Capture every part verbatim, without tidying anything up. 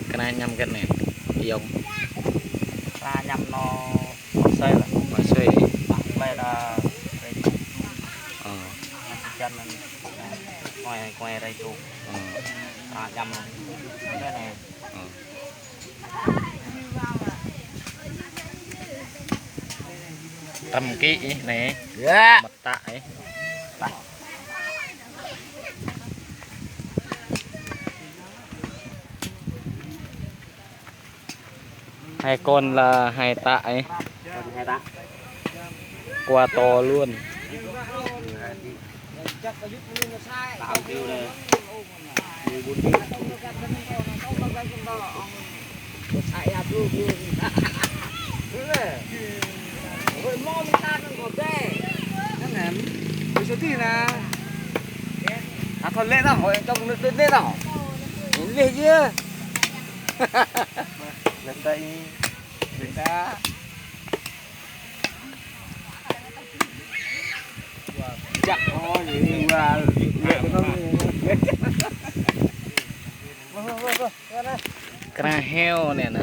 Kơ anai añăm kơ anai. Yŏng. Kơ anai añăm nô sơi lah. Nô sơi. Plơi lah. Ơ. Nô sơi čan anai. Kuai, kuai rai tu. Ơ. Kơ anai añăm. Anai anai. Ơ. Trăm ký ih anai. Yă. Mơta ih. Hai con là hai tạ ih. Con hai tạ. Quá to luôn. Tạo kêu là mười bốn triệu. Ôi, mò mình ta đang có bè. Đang ném. Ôi, số tiền à. À, thôi lễ tao hỏi trong nước tết lễ tao. Lễ chứ. Lên đây. Lên đây. Kra heo anai nă.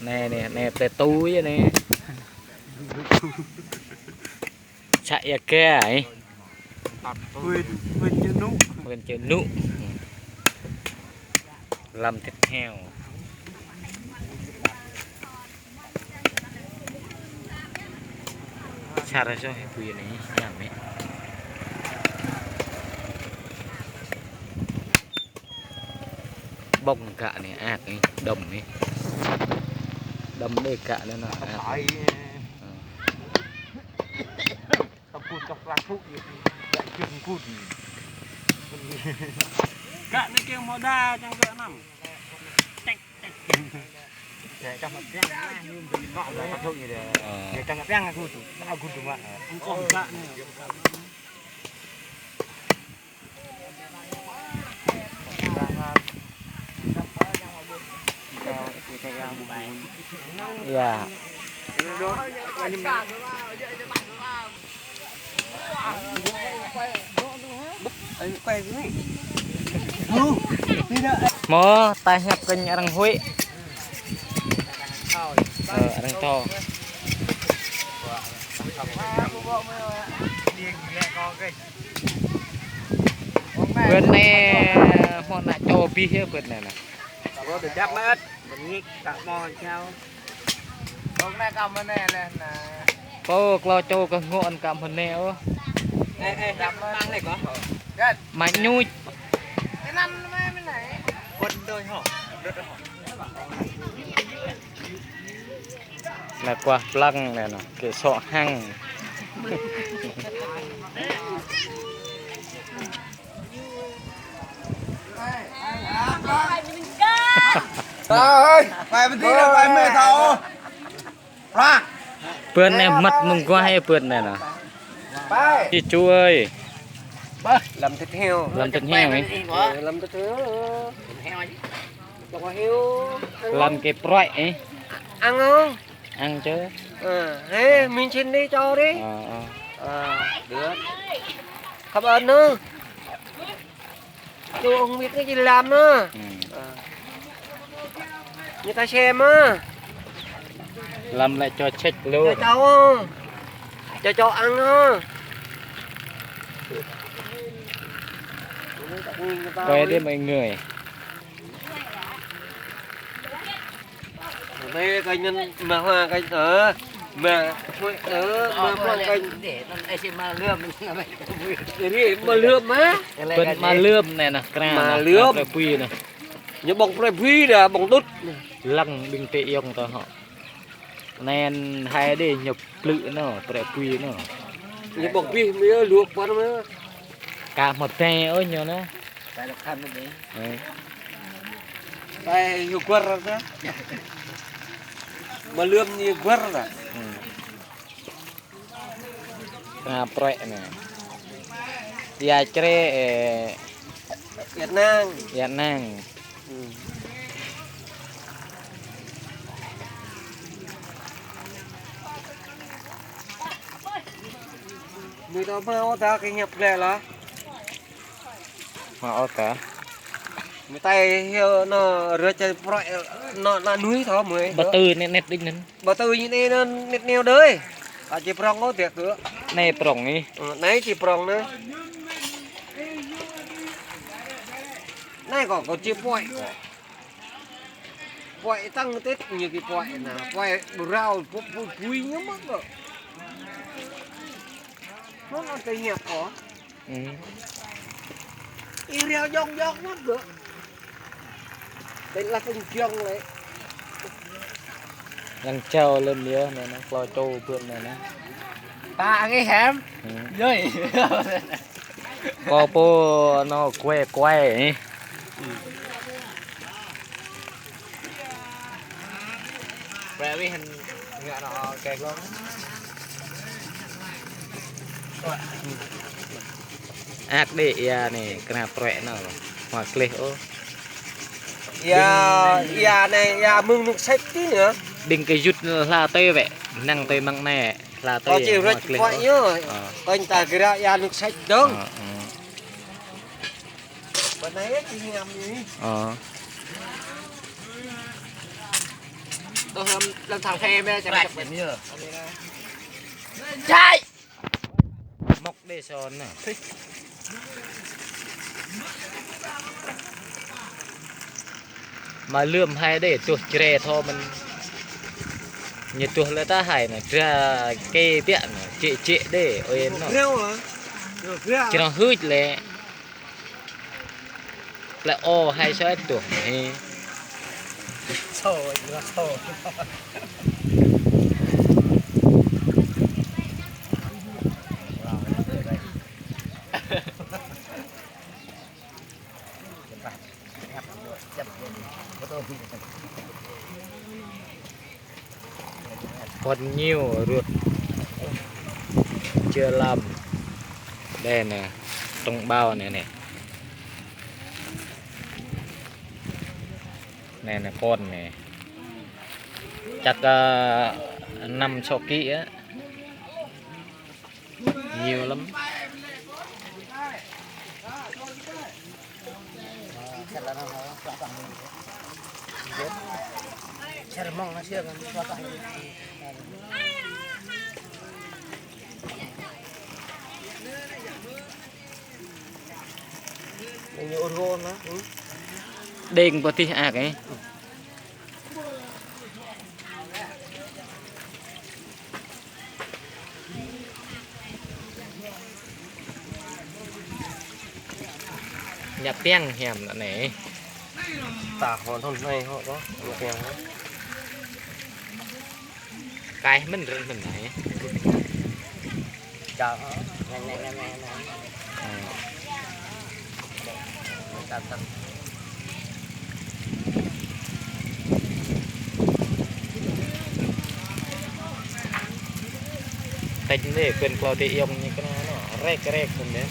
Anai, anai, anai, plơi Tui anai. Xã Ia Ga ih. Huyện, huyện Chợ Nụ. Huyện Chợ Nụ. Lăm thịt heo. Sar sô ih, pui anai, añăm ih. Ƀong gă anai, ăt ih, đom ih. Đom đơi gă anai nă, ăt. Ai. Ơ. Tơpul čŏk laku, ya, ya, jun kun. Gă anai kơ mơda čang gă anăm. Ček, ček. Ya, čang ngă piăng, ah, ñu bơni kơ laku ya. Ơ. Ya, čang ngă piăng aku tu. Aku tu mă. Engkau gă anai. Iya. Mơ̆, taih ñăp kơ arăng huĭ. Ơ, arăng thâo. Bơ̆n anai, hmâo ană čô abih yơh bơ̆n anai nă. Ơ, tơjăp mơ̆n, bơ̆n ngĭk, kă mơ̆ čao. Bơ̆n anai kă mơ̆ anai leh nă. Pô, klâo čô kơ ngŏ anŭn kă mơ̆ anai ôh. Ê, ê, tơjăp mơ̆n. Mă ñuč. Kơnăn mơ̆ anai. Bơ̆n đôi hŏ, đôi hŏ. Anai kuah plăng anai nă, kơ sŏ hăng. Ơi, phải bơti đâu, phải mê thảo. Bơ̆n anai măt mơ̆ng kuah ih bơ̆n anai nă. Ih ču ơi. Lăm thịt heo. Lăm thịt heo ih. Lăm thịt heo. Lăm kơ prăk ih. Ăn không? Ăn chứ. Ơ, ê, mình xin đi cho đi. Ơ, ơ. Ơ, được. Cảm ơn nữa. Chú không biết cái gì làm nữa. Ơ. Người ta xem á. Lăm lĕ čô čĕk lu. Cho cháu á. Cho cháu ăn á. Quay đi mọi người. Đây coi nhân mà hoa coi, ờ, mà, ờ, mà hoa coi. Ini mă lưm mă. Bơ̆n mă lưm anai nă, kra mă lưm. Prăk pui nă. Ñu ƀơ̆ng prăk pui đa, ƀơ̆ng đŭt. Lăng ƀing tê yŏng tơ hŏ. Anai hai đe ñu plư nă, prăk pui nă. Ñu ƀơ̆ng pui mơ̆ luộc păn mơ̆. Kă mơ̆ tê ôh ñu nă. Ơ. Ơ, ñu guăr ta. Mă lưm ñu guăr ta. Kra prăk anai. Ia čre, ơ. Ia nang. Ia nang. Mui tơ mă ôh ta kơ ñăp glĕ lah. Hă, ôh ta. Mơ̆ tai hyu anŭn rơčai prŏk anŭn, anŭn nuih thâo mơ̆. Bơ tơ net net đing anŭn. Bơ tơ net net anŭn net net đơi. Ơ, či prŏng ôh tiak kơ. Anai prŏng ih. Ơ, anai či prŏng anai. Anai kâo, kâo či puai kâo. Puai tăng tết ñu kơ puai anŭn. Puai brau, pu-, pu-, pui ñu mơ̆n kâo. Mơ̆n anŭn tơ hiăp kâo. Ư. Ih riao jŏng jŏng mơ̆n kâo. Tơ lah tơ jŏng lĕ. Yang jao lơ̆m yơh anai, anai, klâo čô bươn anai, anai. Ta ngih hĕm. Ư. Yơi. Kâo pô anŭn kuai kuai, ih. Brơi wih hăn ngă anŭn kơ glông. Ak đĭ ia anai, kơnăl prŏk anŭn. Hua klih ôh. Ia, ia anai, ia mơ̆ng nuk sĕt ti anŭn. Đing kơ yŭt hla tơi wĕ. Năng tơi măng anai, hla tơi. Kâo či rơč hua klih prŏk ôh. Ñu. Ơ. Kâo ta gơra ia nuk sĕt dong. Ơ, ơ. Bơ anai či hiam anai. Ơ. Tơ hăm lăm thang khe mơ̆, čang čang. Čai. Mŏk đê son anŭn. Mă lơ̆m hai đê tuh čre thâo mơ̆n. Ñu tuh lĕ ta hai anŭn, dra kê biă anŭn, čĕ čĕ đê, ơi anŭn. Greo hă? Greo hă? Črong hưč lĕ. Lĕ ôh hai soi tuh. Ê. Soi, greo soi. Pon ñu rut jơlam. Đây nè, trong bao này nè. Này nè, pon nè. Chắc, ờ, năm sáu ký á. Nhiều lắm. Đeng pơtih ak ê. Ñăp piăng hiam anŭn anai. Ta hŏ thun anai hŏ kơ, ñăp piăng hŏ. Kai mơ̆n rơ̆n mơ̆n anai. Chào hŏ. Nè, nè, nè, nè, nè. Ơ. Tĕnh anai, pơ̆n klâo tơ yŏng ñu kơnăl anŭn, rek rek mơ̆n anai.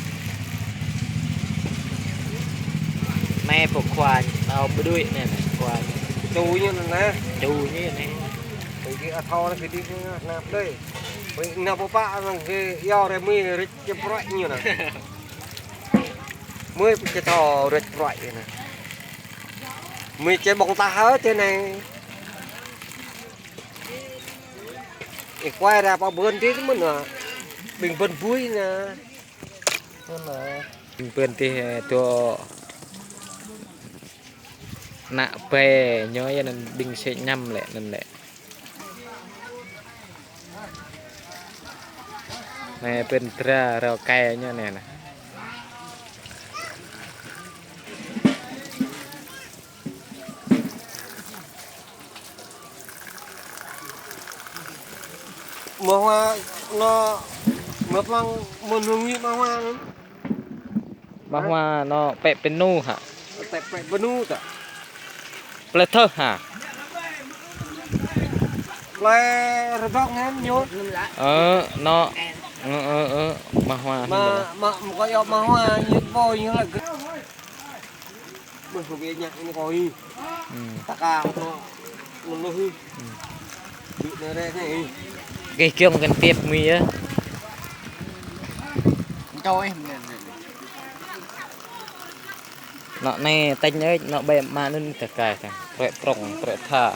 Anai pô khua, nao bơdui anai, anai, khua. Ču ñu anai. Ču ñu anai. Ơi, kơ athâo anai kơ đĭ anai, anăp đơi. Ơi, anăp pơpă anŭn kơ yua rơmơi rơč čơprăk ñu anŭn. Mơi pơčơthâo rơč prăk anŭn. Mơi čơƀơ̆ng tah hă tơ anai. Ih, kuai ra pơ bơ̆n tih mơ̆n anŭn. Ƀing bơ̆n bui anŭn. Anŭn anŭn. Ƀing bơ̆n tih, ơ, tơ anăp ƀĕ ñu yơh anŭn ƀing sĕ ñăm lĕ anŭn lĕ. Anai pơ̆n dra rơkai ñu anai nè. Mơhua anŭn, mơ̆ păng mơ̆n hơngui mơhua anŭn. Mơhua anŭn pĕ pơnu hă? Pĕ pĕ pơnu ta. Plơi Thơh hă? Plơi Rơdŏng anŭn ñu. Ơ, anŭn. Ơ, ơ, ơ, mơhua anŭn. Mă, mă, mă kơ yua mơhua ñu pô ñu lĕ. Bơ, hơbê ñăk anai kơ ih. Ư. Ta ka hŏ mơ̆n lu ih. Ư. Ƀu nao rek anai ih. Gih kiăng kăn tiep mui yơh. Čô ih. Nŏ anai tañ ơi, nŏ ƀĕ mă anŭn tơkai tơkai. Trĕ prŏng, trĕ tha.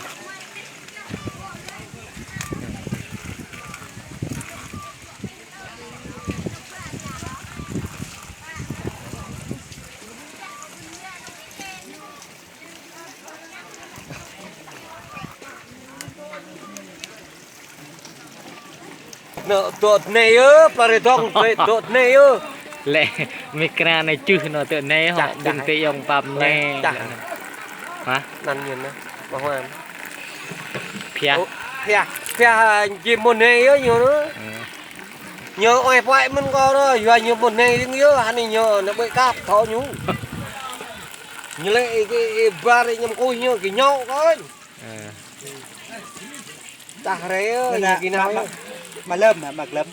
Nŏ dŏ anai yơh, pla rơdŏng, dŏ anai yơh. Lĕ, mik kra anai čưh nŏ dŏ anai hŏ, đing tê yŏng pap anai. Hă? Anăn ñu anai, mơ̆ huan. Phiah. Phiah, phiah, či mơ̆n anai yơh ñu anai. Ñu ơi pơai mơ̆n kâo anai, yua ñu mơ̆n anai đing yơh, hă anai ñu, anai ƀơi kăp thâo ñu. Ñu lĕ, ih, ih, ih bar, ih ñăm kuih ñu, kơ ñu kơ. Tah rê, ñu kơ ñu. Mă lơm, mă lơm.